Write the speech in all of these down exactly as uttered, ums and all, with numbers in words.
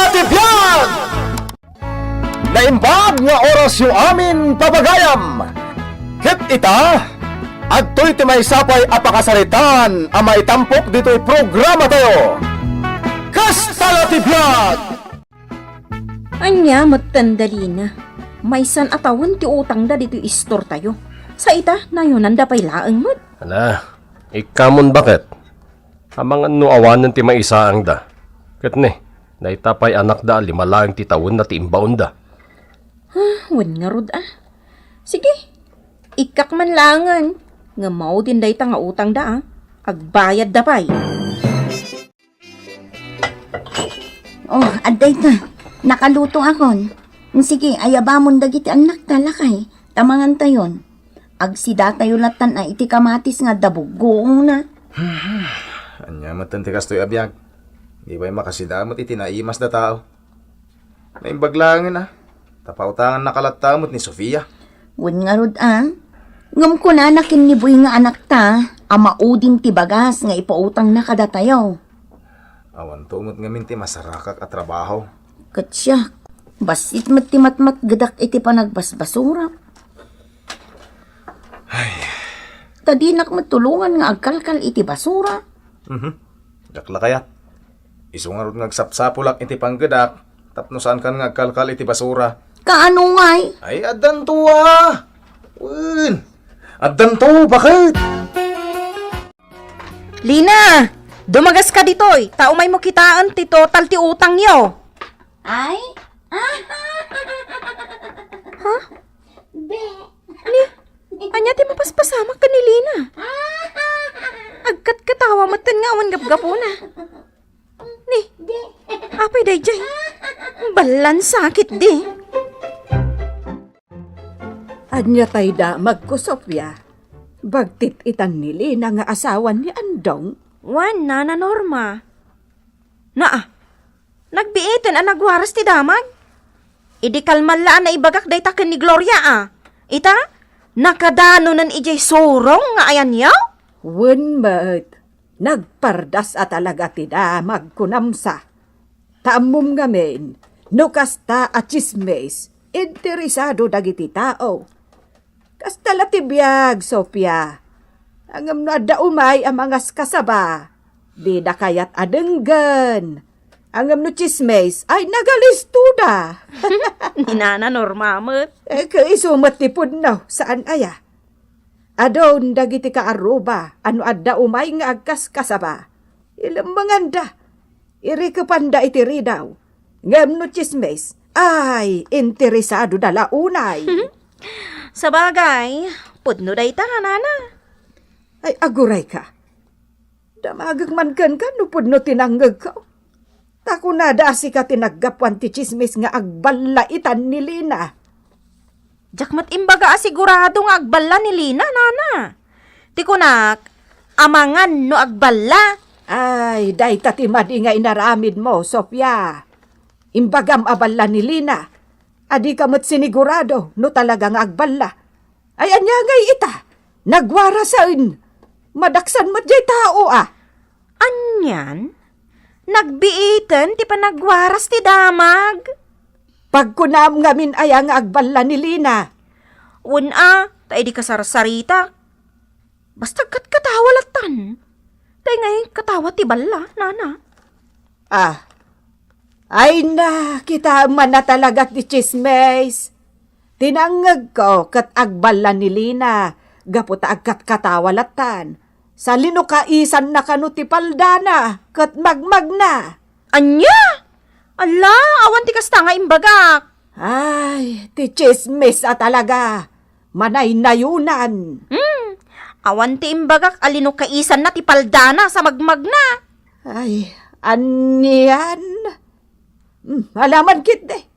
Ti biag! Naimbag nga orasyo amin, papagayam! Ket ita, adtoy ti maysa pay a pakasaritaan a maitampok ditoy programatayo. Kasta la ti biag! Ania metten da Lina? Maysan a tawen ti utangda ditoy istortayo. Sa ita, nayonanda pay laeng met. Ala, ikkamon baket. Amangan no awanen ti maisaangda. Ket ne, dayta pay anakda a lima laeng ti tawenna ti imbaonda. Ah, wen ngarud a. Sige, ikkak man laengen. Ngem maudin dayta nga utangda a. Agbayadda pay. Oh, adda ita. Nakalutoakon. Sige, ayabamon dagiti annakta, lakay. Ta mangantayon. Agsidatayo lattan a iti kamatis nga adda buggoongna. Ania metten ti kastoy a biag? Di pay makasida met iti naimas da tao. Naimbag laengen a. Ta pautangannaka latta met ni Sofia. Wen ngarud a. Ngem kunana ken ni Boy nga anakta a maudin ti bagas nga ipautangna kadatayo. Awanto met ngamin ti masarakak a trabaho. Ket siak, bassit met ti matmatgedak iti panagbasbasura. Ay. Ta dinak met tulongan nga agkalkal iti basura. Mhm. Diak la kayat. Isu ngarud nga agsapsapulak iti panggedak tapno saankan nga agkalkal iti basura. Kaano ngay? Ay, addanto a. Wen. Addanto, baket. Lina, dumagaska ditoy, ta umaymo kitaen ti total ti utangyo. Ay? Ha? Be. Ni, ania ti mapaspasamak ken ni Lina? Agkatkatawa metten nga awan gapgapuna. Ni, apay daydiay? Ballan sakit di. Ania tay damagko, Sofia? Bagtit itan ni Lina nga asawan ni Andong? Wen, Nana Norma. Naa, nagbiiten a nagwaras ti damag. Idi kalman la a naibagak dayta ken ni Gloria a. Ita, nakadanonen idiay surong nga ayanyo? Wen met, nagpardas a talaga ti damag, kunam sa. Ta ammom ngamin, no kasta a tsismis, interesado dagiti tao. Kasta la ti biag, Sofia. Ngem no adda umay a mangaskasaba, dida kayat a denggen. Ngem no tsismis, ay nagalistoda. Ni Nana Norma met. Eh, ket isu met ti pudno, saan aya? Adun dagiti kaarruba a no adda umay nga agkaskasaba, ilemmenganda, irikepanda iti ridaw. Ngem no tsismis, ay, interesadoda la unay. Sabagay, pudno dayta, Nana. Ay, agurayka. Damagek man kenka no pudno ti nangngegko. Ta kunada a sika ti naggapuan ti tsismis nga agballa itan ni Lina. Diak met imbaga a sigurado nga agballa ni Lina, Nana. Ti kunak, amangan no agballa. Ay, dayta ti madi nga inaramidmo, Sofia. Imbagam a balla ni Lina. A dika met sinigurado no talaga nga agballa. Ay, ania ngay ita? Nagwarasen. Madaksan met jay tao a. Anian? Nagbiiten ti panagwaras ti damag? Pagkunam ngamin aya nga agballa ni Lina? Wen a, ta idi kasarsarita. Basta agkatkatawa lattan. Tay ngay katawa ti balla, Nana. Ah. Ay na, kitaem man a talaga ti tsismis. Ti nangngegko ket agballa ni Lina gapu ta agkatkatawa lattan. Sa linukaisanna kano ti paldana ket magmagna. Ania? Ala, awan ti kasta nga imbagak. Ay, ti tsismis a talaga. Manaynayonan. Hmm, awan ti imbagak a linukaisanna ti paldana sa magmagna. Ay, anian? Hmm, alaman ketdi.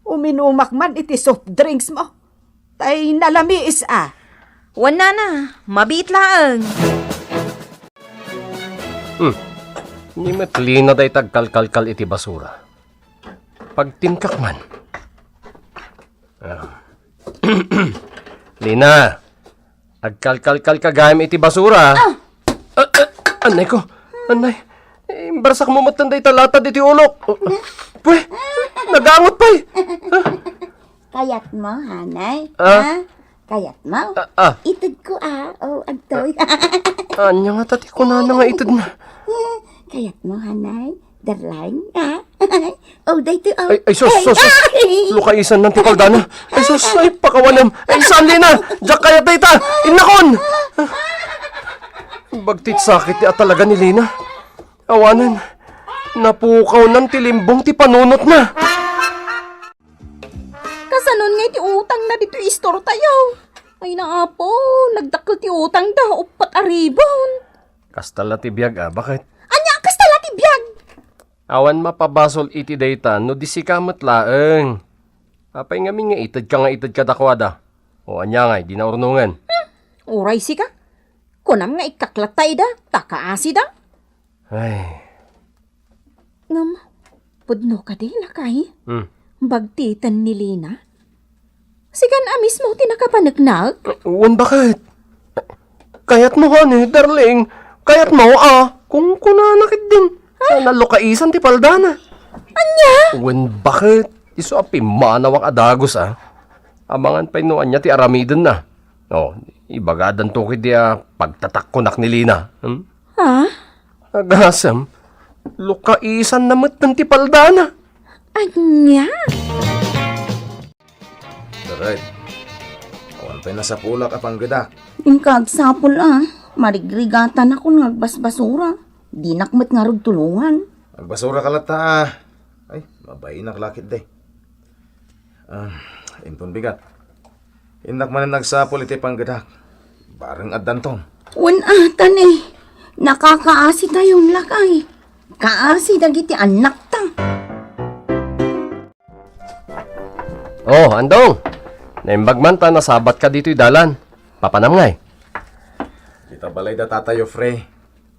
Uminumak man iti soft drinks mo. Tay nalamiis a. Wen, Nana, mabiit laeng. Hmm. Ni met Lina dayta agkalkalkal iti basura. Pagtimkak man. Ah. Lina, agkalkalkal ka gayam iti basura. Ah! Ah, ah, anay ko, anay. Imbarsakmo metten dayta latad iti ulok. Pwe, nagangot pay. Kayatmo, hanay? Ah? Ha? Kayatmo? Ah, ah. Itedko, ah. O, adtoy. Ania ngata ti kunana nga itedna? Kayatmo, hanay? Darling, ha? O, daytoy, o. Ay, ay, sus, sus, sus. Ay! Lukaisannan ti paldana. Ay, sus, ay, pakawanem. Ay, saan, Lina? Diak kayat dayta. Innakon! Bagtit sakit ti atalaga ni Lina. Awanen, napukawnan ti limbong ti panunotna. Kasanon nga iti utangna ditoy istortayo? Ay, naapo, nagdakkel ti utangda, uppat a ribon. Kasta la ti biag, a, baket? Ania, kasta la ti biag? Awan mapabasol iti dayta no di sika met laeng. Apay ngamin nga itedka nga ited kadakuada? O ania ngay, di naurnongen? Hmm, uray sika. Kunam nga ikkak latta ida, ta kaasida. Ay. Ngem, pudno kadi, lakay? Hmm. Bagtiten ni Lina? Sikan a mismo ti nakapaneknek? Wen, baket? Kayatmo, honey, darling. Kayatmo, a. Kunkunana ketdin. Sana lukaisan ti paldana. Ania? Wen, baket? Isu a pimmanawak a dagus, a. Amangan pay no ania ti aramidenna. O, ibagadanto ketdi a pagtatakkonak ni Lina. Hmm? Ha? Agasem, lukaisanna metten ti paldana. Ania? Direk, awan pay nasapulak a panggedak. Inka agsapul a, marigrigatanakon nga agbasbasura. Dinak met ngarud tulongan. Agbasura ka latta a. Ay, mabainak la ketdi. Ah, Inton bigat. Innak manen agsapul iti panggedak. Bareng addanton. Wen a, tani. Nakakaasitayon, lakay. Kaasi dagiti annakta. O, Andong. Naimbag man ta nasabatka ditoy dalan. Papanam ngay? Ita balay da Tatay Jofre.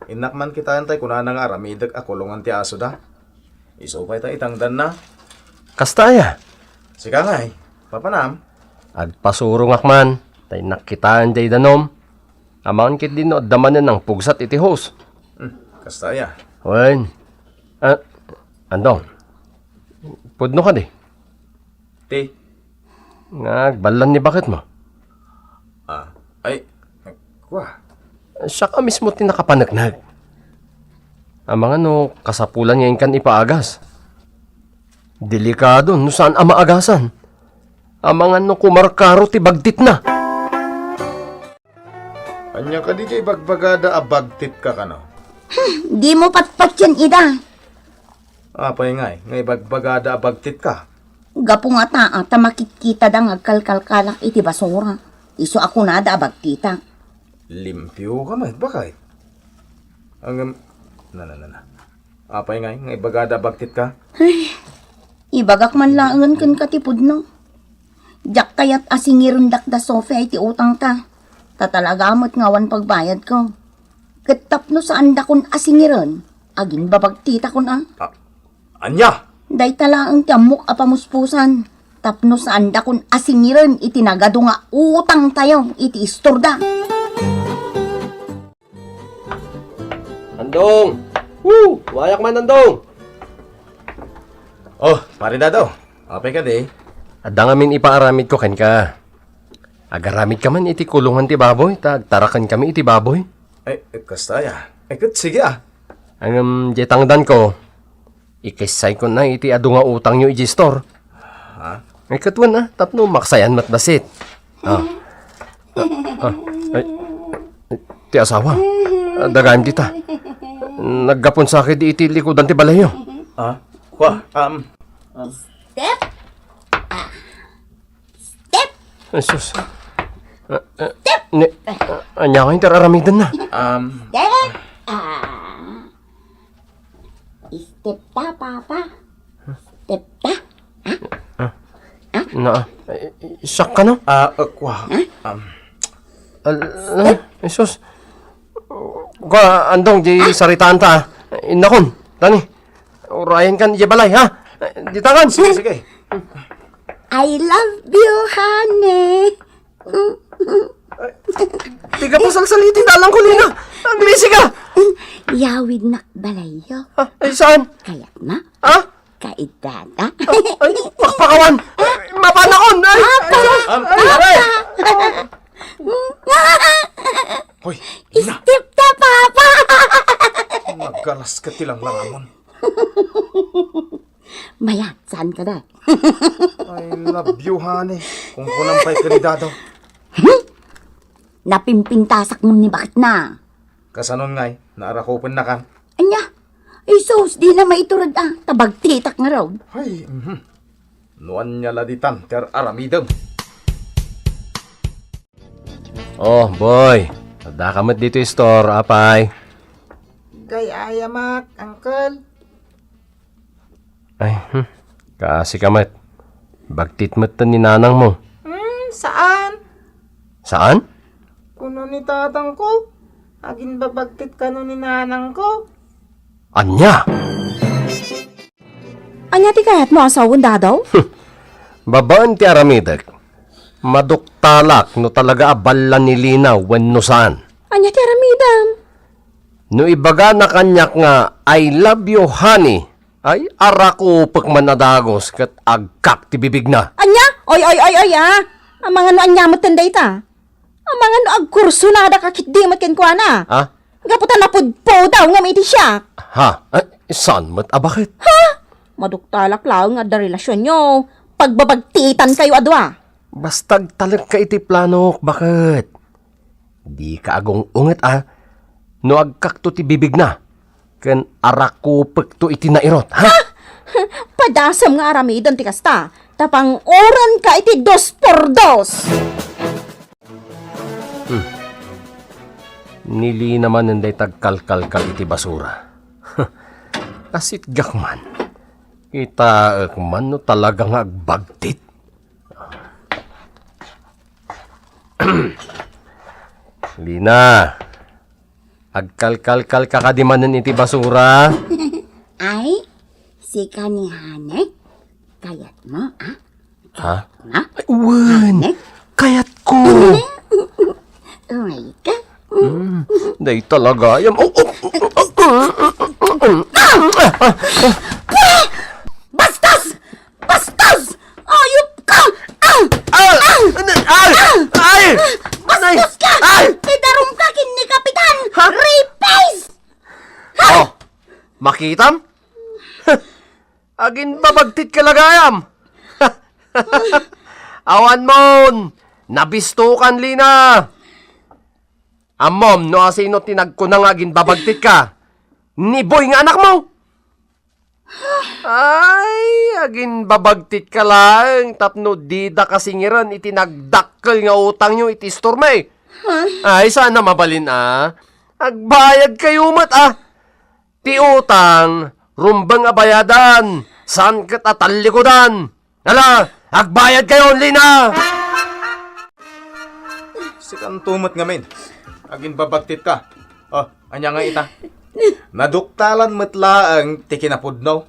Innak man kitaen tay kunana nga aramidek a kulongan ti asoda. Isu pay ta itangdanna. Kasta aya? Sika ngay, papanam? Agpasurongak man, ta innak kitaen jay danum. Amangan ketdi no adda manen nangpugsat iti hose. Hmm, kasta aya? Wen. Ah, Andong. Pudno kadi? Ti? Nga agballan ni baketmo? Ah, ay, kua. Siak a mismo ti nakapaneknek. Amangan no kasapulan nga inkan ipaagas. Delikado no saan a maagasan. Amangan no kumarkaro ti bagtitna. Ania kadi ti ibagbagada a bagtitka kano? Hmm, dimo patpatien ida. Apay ngay nga ibagbagada a bagtitka? Gapu ngata a ta makitkitada nga agkalkalkalak iti basura. Isu a kunada a bagtitak. Limpioka met, baket? Ngem, na, na, na, na. Apay ngay nga ibagada a bagtitka? Ay, ibagak man laengen kenka ti pudno. Diak kayat a singirendak da Sofia iti utangta. Ta talaga met nga awan pagbayadko. Ket tapno saandakon a singiren, agimbabagtitakon a. Ah, ania? Dayta laeng ti ammok a pamuspusan. Tapno saandakon a singiren iti nagadu nga utangtayo iti istorda. Andong! Woo! Wayak man, Andong! Oh, Pare Dado. Apay kadi? Adda ngamin ipaaramidko kenka. Agaramidka man iti kulongan ti baboy, ta agtarakenkami iti baboy. Ay, eh, kasta aya. Eh, ket sige, a. Ngem, diay tangdanko, ikessayko na iti adu nga utangyo idiay store. Ha? Ay, ket wen, a, tapno maksayan met bassit. Ah. Ah, ay, ti asawa. Ah, dagaem dita. Naggapon sa ket iti likudan ti balayyo. Ah, kua, um, um. Step! Step! Ay, sus. Ah, ah, Step! Ni, ah, ania nga inter aramidenna? Um, Step! Ah. Step ta, Papa. Step ta. Ha? Ah. Ah? Na, eh, siak kano? Ah, uh, kua. Ha? Um, Al-, Step? Ay, sus. Kua, Andong, di saritaan ta, ah. Innakon, tani. Urayen kan idiay balay, ha? Ditakan. Sige, sige. I love you, honey. Ay, ti ka pasalsal iti dalangko, Lina. Aglisi ka. Yawidnak balayyo. Ah, ay, saan? Kayatmo? Ah? Kaidada. Ay, pakpakawan! Ay, mapanakon! Ay! Papa! Ay! Am, ay! Papa! Hoy, Lina! Step ta, Papa! Naggalas ka ti langlangamon. Mayat, saan ka da? I love you, honey. Kung kunam pa'y kanidado. Napimpintasak mo ni bakit na? Kasanon ngay, naarakupen na kan? Anya? Ay sus, di na maiturod a. Tabagtitak nga raw. Ay, mhm. No anya la ditan, ti ar-aramidem. Oh, boy. Adda ka met ditoy store, apay. Gay-ayamak, uncle. Ay, hmm. Kaasi ka met. Bagtit met ni nanang mo. Hmm, saan? Saan? Kuno ni tatang ko. Aginbabagtit kano ni nanang ko. Anya? Anya ti kayat mo a sawen, Dadaw? Babaen ti aramidek, maduktalak no talaga a balla ni Lina wenno saan. Anya ti aramidem? No ibagana kaniak nga, "I love you, honey," ay, arakupek man a dagus ket agkak ti bibigna. Anya? Oy, oy, oy, oy, ah! Amangan no ania met dayta? Amangan no agkursunada ka ketdi met kenkuana. Ha? Gapu ta napudpudaw ngem iti siak. Ha? Ay, saan met a baket? Ha? Maduktalak laeng nga adda relasionyo. Pagbabagtitan kayo a dua. Basta agtalek ka iti planok, baket. Di ka agung-unget a no agkakto ti bibigna ken arakupekto iti nairot, ha? Padasem nga aramiden ti kasta, ta panguren ka iti dos por dos. Hmm. Ni Lina manen dayta agkalkalkal iti basura. Asitgak man. Kitaek man no talaga nga agbagtit. Lina, agkalkalkal ka kadi manen iti basura? Ay, sika ni Hanek? Kayat mo, ah? Ha? Ha? Ay, wen! Hanek? Kayat ko! Umay ka? Hmm, day talaga. Yam, oh, oh, oh, oh, oh. Bastos! Bastos! Ayop ka! Ah! Ah! Ah! Ay! Ay! Bastos ka! Ay! Idarum ka ken ni Kapitan! Ha? Rapist! Oh, makitam? Aginbabagtit ka la gayam. Awan mon, nabistokan, Lina. Ammom no asino ti nagkuna nga aginbabagtit ka? Ni Boy nga anak mo. Ay, aginbabagtit ka laeng tapno dida kasingiren iti nagdakkel nga utangyo iti istormi. Ay, saan a mabalin a. Agbayad kayo met a. Ti utang, rumbeng a bayadan, saan ket a tallikudan. Ala, agbayad kayo, Lina! Sikanto met ngamin. Aginbabagtit ka. Oh, anya nga ita? Naduktalan met laeng ti kinapudno.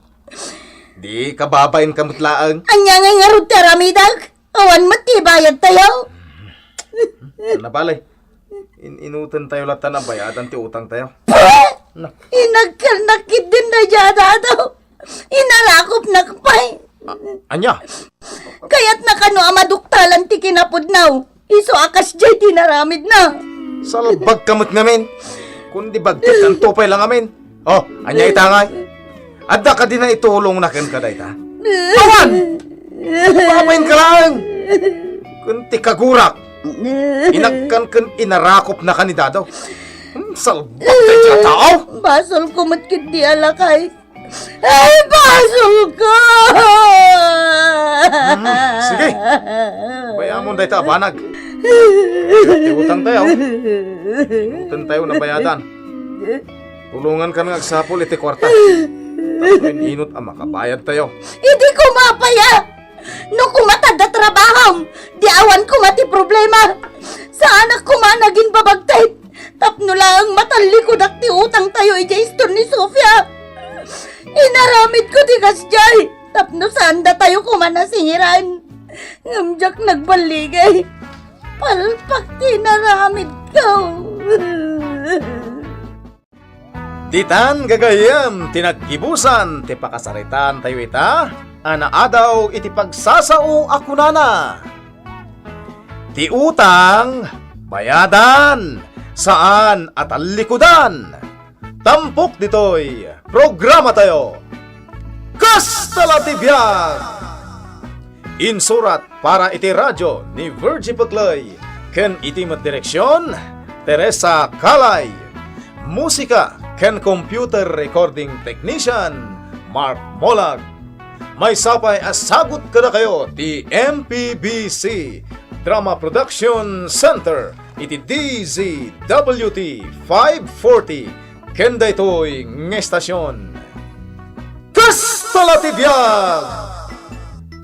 Di kababain ka met laeng. Anya nga ngarud ti aramidek? Awan met ti bayad tayo. Ano bale? In-inuten tayo latta na bayadan ti utang tayo. Puh! Na. Inagkalnak ketdin daydiay a Dadaw. Inarakopnak pay. A-, anya? Kayatna kano a maduktalan ti kinapudnaw. Isu a kasdiay ti inaramidna. Salbag ka met ngamin. Kundi bagtit kanto pay la ngamin. Oh, anya ita ngay? Adda kadi naitulongna kenka dayta? Awan! Babain ka laeng! Ken ti kagurak, inagkan ken inarakopnaka ni Dadaw. Hmm, salbag dayta a tao! Basol ko met ketdi a lakay. Ay, basol ko! Hmm, sige. Bayamon dayta a banag. Ti utang tayo. Inuten tayo na bayadan. Tulongan ka nga agsapul iti kuarta. Tapno in-inut a makabayad tayo. Idi koma pay a! No koma ta adda trabahom, di awan koma ti problema. Saanak koma a naginbabagtit. Tapno laeng matallikudak ti utang tayo idiay istor ni Sofia. Inaramid ko ti kasdiay. Tapno saan datayo koma nasingiran. Ngem diak nagballigay. Palpak ti inaramid ko. Ditan gagayyem ti naggibusan ti pakasaritaantayo ita a naadaw iti pagsasao a kunana, "Ti utang, bayadan, saan a tallikudan." Tampok ditoy programatayo, Kasta la ti biag! Insurat para iti radio ni Virgie Peclay ken iti met direksion, Teresa Calay. Musika ken computer recording technician, Mark Molag. Maysa pay a sagut kadakayo ti M P B C Drama Production Center iti D Z W T five forty ken daytoy nga estasion. Kasta la ti biag!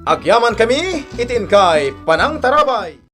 Agyamankami iti inkay panangtarabay.